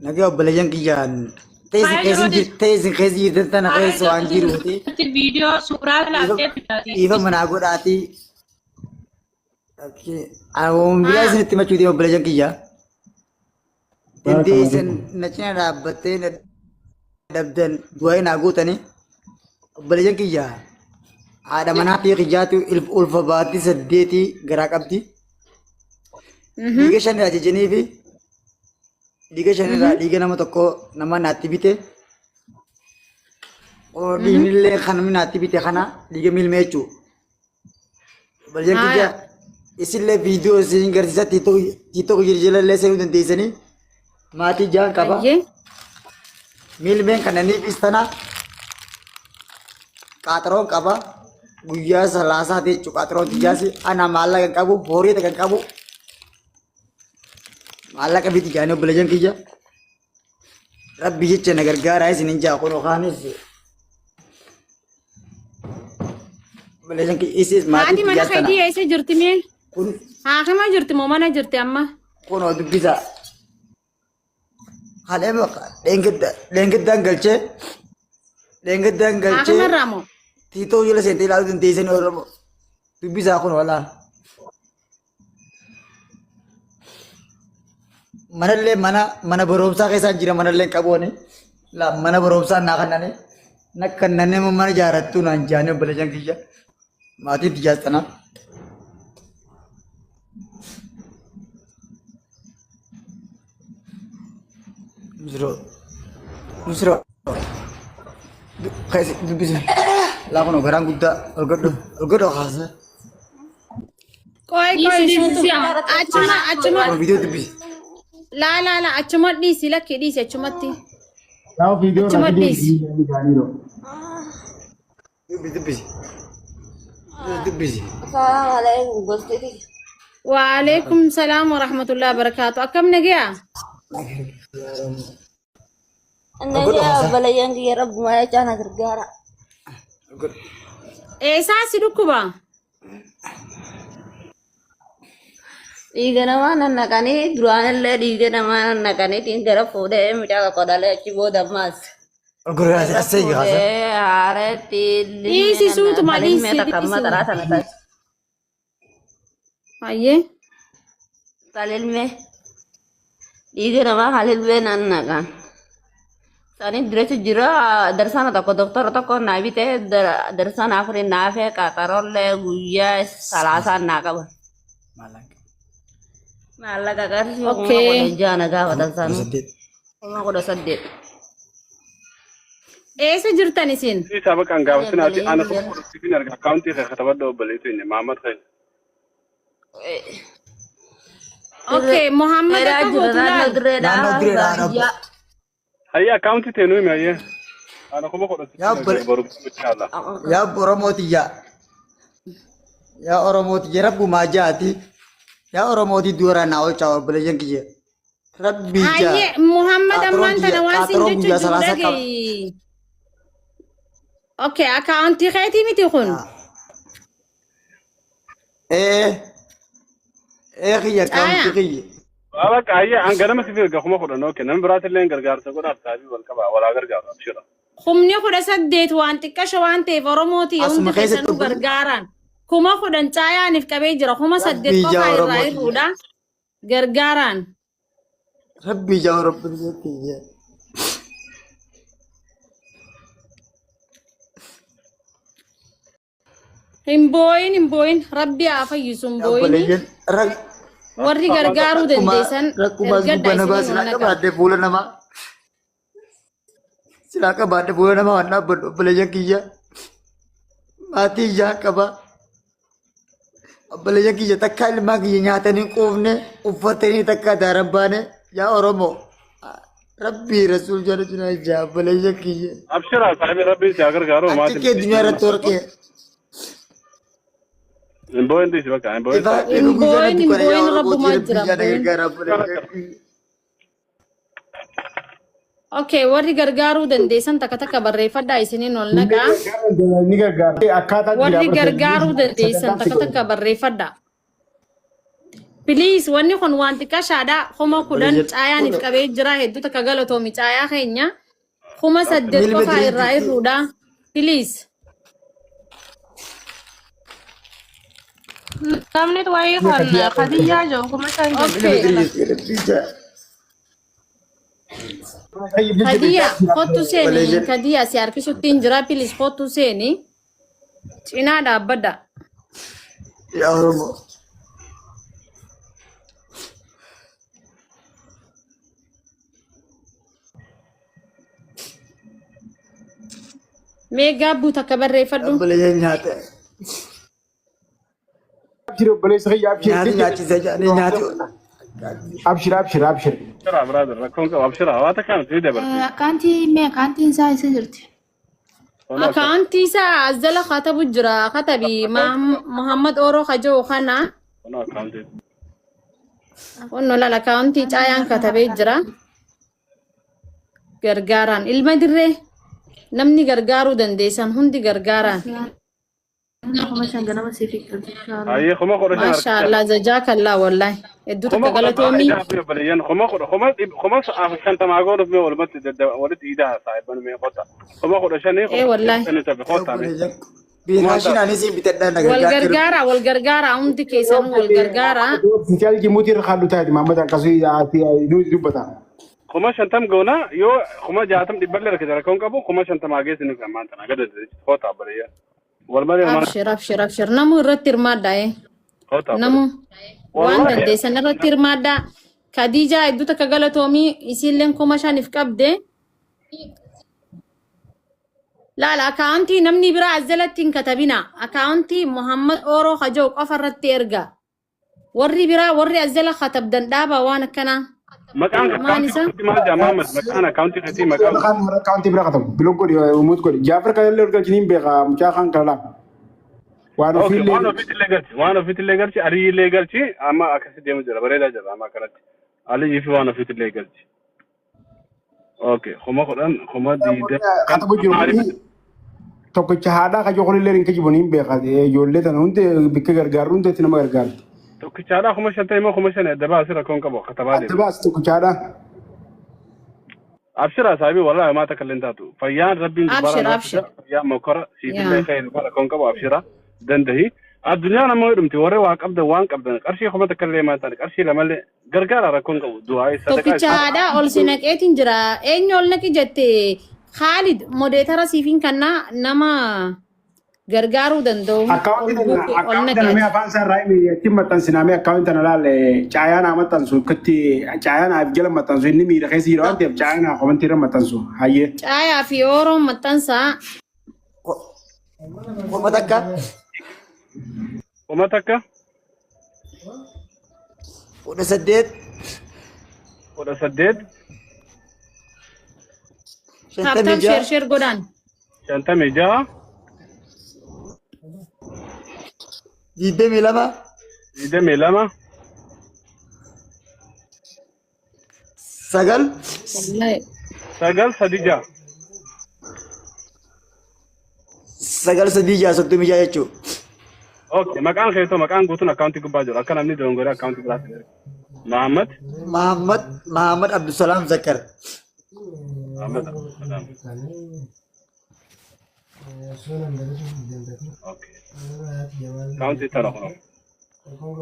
Nagaa obboleeyyan kiyyaan Faaya yeroo teessin keessa jirtan tana keessa waan jiruuti. Viidiyoo suuraa laaltee fidaati. Dhiifa manaa godhaatii. Waan biraa isinitti himachuu deema obboleeyyan kiyya. Dandeessan na cina dhaabbattee na dhabdan du'aa naa gootanii obboleeyyan kiyya haadha manaa fi kiyyaatu ulfa baatii saddeetii garaa qabdi. Dhiiga shan ajajanii fi dhiiga shan irraa dhiiga nama tokko nama naatti bite. Dhiignillee kan namni naatti bite kana dhiiga miilmee jechuudha. Obboleeyyan kiyya isinillee viidiyoo isin garsiisa tiiktook jala seenuu dandeessanii maatii jaan qaba. Ayyee. Miilmeen kananiifis tana qaaxaroon qaba. Guyyaa salaasaa jechuudha qaaxaroon xiyyaasi. Ana maallaqa hin qabu horii kan qabu. Maallaqa biti jaanii obboleeyyan kiyya. Rabbi jecha na gargaaraa isin hin jaa kun kaanis. Obboleeyyan kiyya isis maatii Haati mana xiyyaas tana. keetii eessa jirti mee? Kun Haakima jirti moo mana jirti amma? kunoo dubbisa. Halee dheengaddaan galchee dheengaddaan galchee Haakima irraa moo? tiitoo jala seentee ilaaluu dandeessanii Oromoo dubbisaa kun walaa. Manallee mana mana barumsaa keessaan jira manallee hin qabu ani. La mana barumsaa naa kannane na kannane mana jaarattuu naan jaanii obboleeyyan kiyya maatiin tiyyaas tana. Misiroo. Misiroo. Keessa dubbisi. Laa kun garaan guddaa ol godhu ol godhu kaasa. Qoy qoy suutu. Achuma achuma. Kun viidiyoo dubbisi. Laa laa laa achuma dhiisi lakki dhiisi achumatti. Yaa viidiyoo Achuma irraa dhiisi. viidiyoo Dubbisi dubbisi. Dubbisi. Assalamu alaikum gosti. Waalaikum salaam wa rahmatullahi wa barakaatu. Akkam nagayaa? Nagayaa obboleeyyan kiyya rabbumaa jechaa na gargaara. Ol godhu. Eessaa si dhukkuba? Dhiiga namaa nannaqanii duraanillee dhiiga namaa nannaqaniitiin gara fuudhee mucaa tokko dhalee achi booda ammaas. Ol godhu as seegi kaasa. Fuudhee haareetti Dhiisi suutuma ilmee dhiisi takka amma dhiisi. xaraa sana taasise. Ayyee. Kalilmee dhiiga namaa kalilmee nannaqan. Sani duracha jira darsana tokko doktora tokko naa bite darsana afurii naafee qaxarollee guyyaa salaasaan naa qaban. Maallaqa qarshii kuma Okay. 16 na gaafatan sanuu 18. 18,000. Eessa jirtan isin? Isaa bakka hin gaafatinaati. Ana Obboleeyyan kuma kudha sifin arga akkaawuntii kee katabadha obboleettii keenya Mahammad keenya. Okay, Muhammad Dheeraa akka jira gootu naannoo laal. dirreedhaa Naannoo direedhaa baadiyyaa. Hayyee akkaawuntii tee nu himi hayyee. Ana kuma kudha sifin Yaa arga obbole boru inshallah. yaa Oromoo tiyya. Yaa Oromoo tiyya rabbumaa jaati. Yaa Oromoo tiyya duraa naa oolchaa obboleeyyan kiyya. Rabbii jaa. Ayyee Muhammad Qaaxaroon ammaan tiyya tana waan sin qaaxaroon jechuu guyyaa jiru salaasaa qaba. dhagayi. Okay, akaawuntii keetii miti kun. Ee ee kiyya Caayaa. akkaawuntii kiyya. Waa bakka hayyee an ganama siif erga 10,000 okay namni biraatillee gargaarsa godhaaf saabii wal qabaa walaa gargaaru abshira. Kumni 18 waan xiqqasho waan ta'eef Oromooti Asuma hundi keessatti keessanuu obboleeyyan gargaaraan. 10,000 caayaaniif qabee jira. 8,000 Rabbii jaa qofaa irraa Oromoo tiyya. hir'uudha. Gargaaraan. Rabbii jaa Oromoo tiyya. Hin boo'in hin boo'in rabbi haa fayyisu hin Yaa boo'ini. obboleeyyan Warri gargaaruu rakkuma dandeessan rakkuma ergadha gubbaa namaa isiniin silaa ol naqa. qabaadde fuula namaa silaa qabaadde fuula namaa waan dhaabbadhu obboleeyyan kiyya maatii ijaa qaba obboleeyyan kiyya takka ilmaan kiyya nyaatanii hin quufne uffatanii takka daaran baane yaa Oromoo rabbii rasuul jala cinaa ijaa obboleeyyan kiyya Abshira saabii rabbiin si haa gargaaru achi maatiin kee addunyaa irratti warqee Hin boo'in dhiisi bakka hin boo'in ifaa saabii. Hin dhinu guyyaa boo'in natti hin kana yaa boo'in Oromoo rabbumaa rabbii jira ijaa na hin boo'in. gargaara obboleeyyan kiyya. Okay, warri gargaaruu dandeessan takka takka barreeffadhaa isiniin ol naqaa. Ni gargaara. Akkaataa jira Warri bara gargaaruu dandeessan sagantaan si takka godhe. takka barreeffadhaa. Please, wanni kun waan xiqqashaadha. 10,000 caayaaniif qabee jira. Hedduu takka galatoomi caayaa keenya. 8,000 Milma qofaa dirree irraa jirti. irruudha. Please. Namni wayii kan Khadijaa jiru 5,000 jedhu. Okay. Milma dirree jirti. Kadiya, kottu seeni. Kadiya si harkisutti hin jira. Please kottu seeni. Cinaa dhaabbadha. Yaa Oromoo. Mee gaabbuu takka barreeffadhu. Obboleeyyan nyaata. Abshir obboleessa kiyya abshir. Nyaati nyaachisa jedhanii nyaati. Abshir abshir abshir. Abshira brother rakkoon qabu abshira waa takka miti dabarti. Akkaantii mee akkaantiin isaa isa jirti. Akaantii isaa as jala katabu jira. Katabi Muhammad Oro kaja'u kana. Kunoo akkaawuntii. Kunno lala akaantii caayaan katabee jira. Gargaaraan ilma dirree namni gargaaruu dandeessan hundi gargaaraan. 5,000 ganama siif eeggatu inshallah. Hayyee 15,000 Maasha harkisa. Allah jazakallah wallahi. Hedduu Kuma takka kudha galatoomii. idaa fi obboleeyyan kuma kudha kuma dhib kuma shantamaa godhuuf mee walumatti dadda walitti idaa saahiban mee kota 15,000 Ee wallahi. 5,000 tafe kota mee. Biiraashin anis hin bitadhaa na Wal gargaartu. gargaara wal gargaara hundi keessanuu wal gargaara. Ofiishaal Jibuutii irra kaallu taati Mahammad akkasii dubbata. 50,000 goona yoo 60,000 dhibballee rakkate rakkoon qabu 50,000 geessu nuuf ammaan tana gada kota obboleeyyan. Wal malee maal Abshir abshir abshir namuu irratti hirmaadha ee. kota Namu waan Wallahi. dandeessan irratti hirmaadha. Khadijaa hedduu takka galatoomii isiilleen 5,000f qabde. Laala akaawuntii namni biraa as jalatti hin katabina. Akaawuntii Muhammad Ooroo Hajoo qofa irratti erga. Warri biraa warri as jala katabdan dhaaba waan akkanaa. Maqaan Maal akkaawuntii isa? keetii maal jedhama Mahammad? Maqaan akkaawuntii keetii maqaan Maqaan akkaawuntii bira katabu. Biloo godhi umuut godhi. Jaafar kanallee ol galchiniin beeka mucaa kan kana laa. Waan Okay, ofiillee waan ofiitti illee galchi. Waan ofiitti illee galchi, Aliyyi illee galchi. Amma akkasi deemu jira, bareedaa jira amma akkanatti. Aliyyi fi waan ofiitti illee galchi. Okay, 10,000, 20,000. katabu jiru kuni tokkicha haadhaa kajoon kunillee hin kijibu niin beeka. Ijoollee tana hundi bikka gargaarru hundatti nama gargaarti. Tokkichaadhaa 50,000 immoo 5,000 adda baasii rakkoon qabu katabaa Adda deema. baas tokkichaadhaa. Abshira saahibii wallahi homaa takka illee hin taatu. Fayyaan rabbiin gubbaarraa Abshir nama abshir. fida. Fayyaan mokora siifillee Yaa. khayri rakkoon qabu abshira dandahi. Addunyaan ammoo hidhumti warri waa qabdan waan qabdan qarshii kuma takka illee maal taane qarshii lamallee gargaara rakkoon qabu du'aa sadaqaa Tokkicha haadhaa ol si naqeetiin jira. Eenyu ol naqi jette Khaalid modeetara siifin kannaa nama gargaaruu danda'u ol Akkaawuntii tana buufi ol akkaawuntii naqi tana mee ati. afaan isaa irraa himi ittiin maxxansinaa mee akkaawuntii tana laal caayaa naa maxxansu akkatti caayaa naaf jala maxxansu inni miira keessa jira waan ta'eef caayaa naa komantii irra maxxansu hayyee. Caayaa fi ooroon maxxansaa. 1000. 1000. 18. 18. shantamii Tap tap ja'a share share godhaan. 56. 22. 22. 9. Wallahi. 9 3 6. 9 3 6 36 jechuudha. Okay, maqaan keetoo maqaan guutuun akkaawuntii gubbaa jiru akka namni dogongoree akkaawuntii biraatti hin ergine. Mahammad. Mahammad Abdusalaam Zakkar. Mahammad Abdulsalaam. Okay. Akkaawuntii tana kunoo.